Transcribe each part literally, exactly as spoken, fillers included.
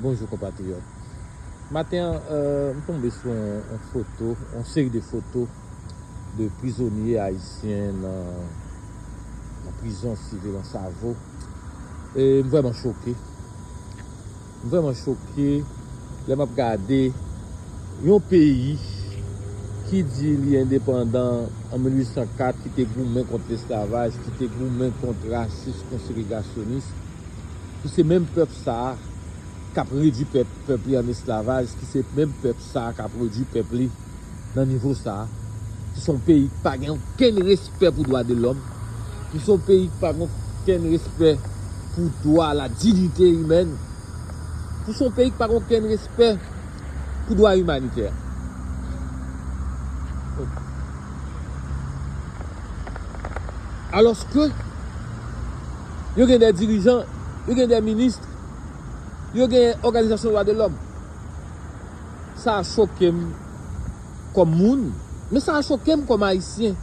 Bonjou konpatriyòt. Maten an, euh, m tonbe sou yon, yon foto, yon seri de foto de prizonye ayisyen nan, nan prizon sivil Ansavo. E m vrèman choke. M vrèman choke lè m ap gade yon peyi ki di li endepandan an mil uit san kat, ki te goumen kont lesklavaj, ki te goumen kont rasis kon segregasyonis, pou se menm pèp sa a k ap redui pèp, pèp li an esklavaj, ki se menm pèp sa a k ap redui pèp li nan nivo sa a, ki se yon peyi ki pa gen okenn respè pou dwa de lòm, ki se yon peyi ki pa gen okenn respè pou dwa, la dignité humaine, ki se yon peyi ki pa gen okenn respè pou dwa imanitè. Alòske yo gen de dirijan, yo gen de minis, yo gen òganizasyon dwa de lòm. Sa a choke m kòm moun, men sa a choke m kòm ayisyen,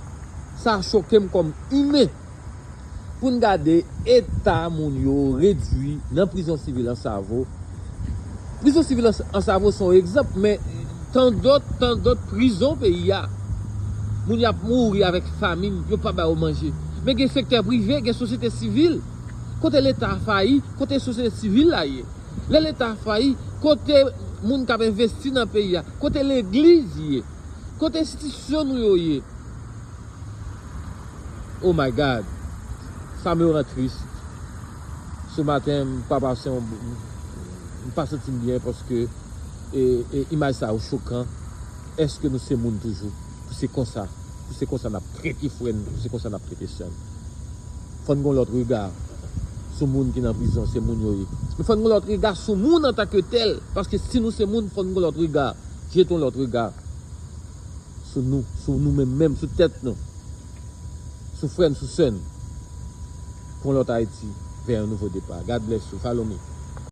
sa a choke m kòm imen. Pou n gade eta moun yo redui nan prizon sivil Ansavo. Prizon sivil Ans-, Ansavo se yon egzanp, men tan dòt, tan dòt prizon peyi a, moun y ap mouri avèk famin, yo pa ba yo manje. Men gen sektè prive, gen sosyete sivil. Kote Leta fayi, kote sosyete sivil la ye? Lè Leta fayi, kote moun k ap envesti nan peyi a? Kote legliz ye? Kote enstitisyon nou yo ye? Oh my God. Sa me rend tris. Se maten, m pa pase yon, m pa santi m byen paske, e, e, imaj sa yo chokan. Èske nou se moun toujou? Pou se konsa, pou se konsa n ap trete frè n, pou se konsa n ap trete sè n. Fò n gen yon lòt rega sou moun ki nan prizon, se moun yo ye. Men fò n gen yon lòt rega sou moun antanke tèl, paske si nou se moun, fò n gen yon lòt rega. Jete yon lòt rega sou nou, sou nou menm menm, sou tèt nou, sou frè n, sou sè n, pou yon lòt Ayiti, vè yon nouvo depa. God bless you. Follow me.